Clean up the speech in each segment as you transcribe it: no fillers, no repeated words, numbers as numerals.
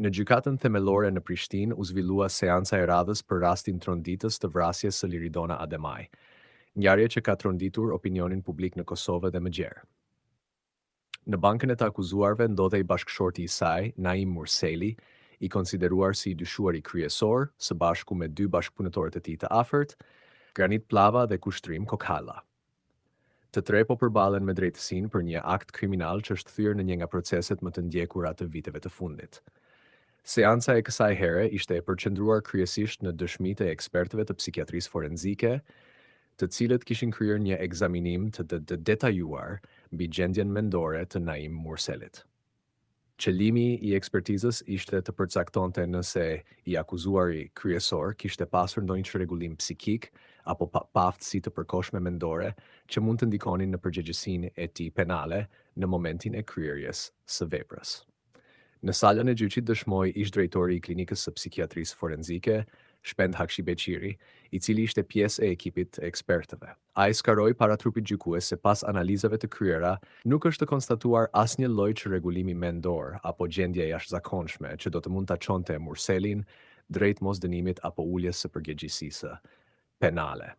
Në Gjykatën Themelore në Prishtinë u zhvillua seanca e radhës për rastin tronditës të vrasjes së Liridona Ademaj, ngjarje që ka tronditur opinionin publik në Kosovë dhe më gjerë. Në bankën e të akuzuarve ndodhej bashkëshorti i saj, Naim Murseli, i konsideruar si i dyshuari kryesor, së bashku me dy bashkëpunëtorët e tij të afërt, Granit Plava dhe Kushtrim Kokalla. Të tre po përballen me drejtësinë për një akt kriminal që është kthyer në një nga proceset më të ndjekura të viteve të fundit. Seanca e kësaj here ishte e përqendruar kryesisht në dëshmitë e ekspertëve të psikiatrisë forenzike, të cilët kishin kryer një ekzaminim të të detajuar mbi gjendjen mendore të Naim Murselit. Qëllimi i ekspertizës ishte të përcaktonte nëse i akuzuari kryesor kishte pasur ndonjë çrregullim psikik apo paaftësi të përkohshme mendore që mund të ndikonin në përgjegjësinë e tij penale në momentin e kryerjes së veprës. Në sallën e gjyqit dëshmoi ish-drejtori i Klinikës së Psikiatrisë Forenzike, Shpend Haxhibeqiri, i cili ishte pjesë e ekipit të ekspertëve. Ai sqaroi para trupit gjykues se pas analizave të kryera, nuk është konstatuar asnjë lloj çrregullimi mendor apo gjendje e jashtëzakonshme që do të mund ta çonte Murselin drejt mosdënimit apo uljes së përgjegjësisë penale.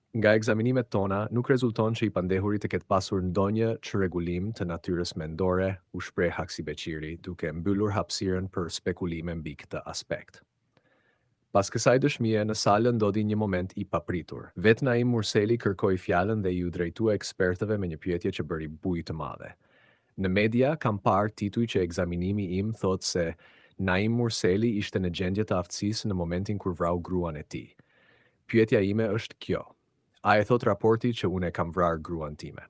Nga ekzaminimet tona, nuk rezulton që i pandehuri të ketë pasur ndonjë çrregullim të natyrës mendore, u shpreh Haxhibeqiri, duke mbyllur hapësirën për spekulime mbi këtë aspekt. Pas kësaj dëshmie, në sallë ndodhi një moment i papritur. Vetë Naim Murseli kërkoi fjalën dhe iu drejtua ekspertëve me një pyetje që bëri bujë të madhe. Në media kam parë tituj që ekzaminimi im thotë se Naim Murseli ishte në gjendje të aftësisë në momentin kur vrau gruan e tij. Pyetja ime është kjo: A e thotë raporti që unë e kam vrarë gruan time?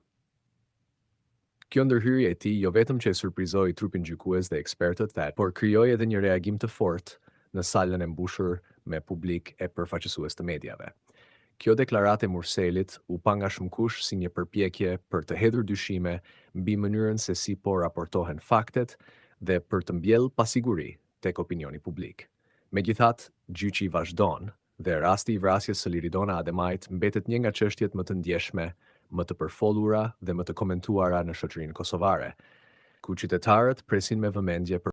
Kjo ndërhyrje e tij jo vetëm që e surprizoi trupin gjykues dhe ekspertët, por krijoi edhe një reagim të fortë në sallën e mbushur me publik e përfaqësues të mediave. Kjo deklaratë e Murselit u pa nga shumëkush si një përpjekje për të hedhur dyshime mbi mënyrën se si po raportohen faktet dhe për të mbjellë pasiguri tek opinioni publik. Megjithatë, gjyqi vazhdon dhe rasti i vrasjes së Liridona Ademajt mbetet një nga çështjet më të ndjeshme, më të përfolura dhe më të komentuara në shoqërinë kosovare, ku qytetarët presin me vëmendje për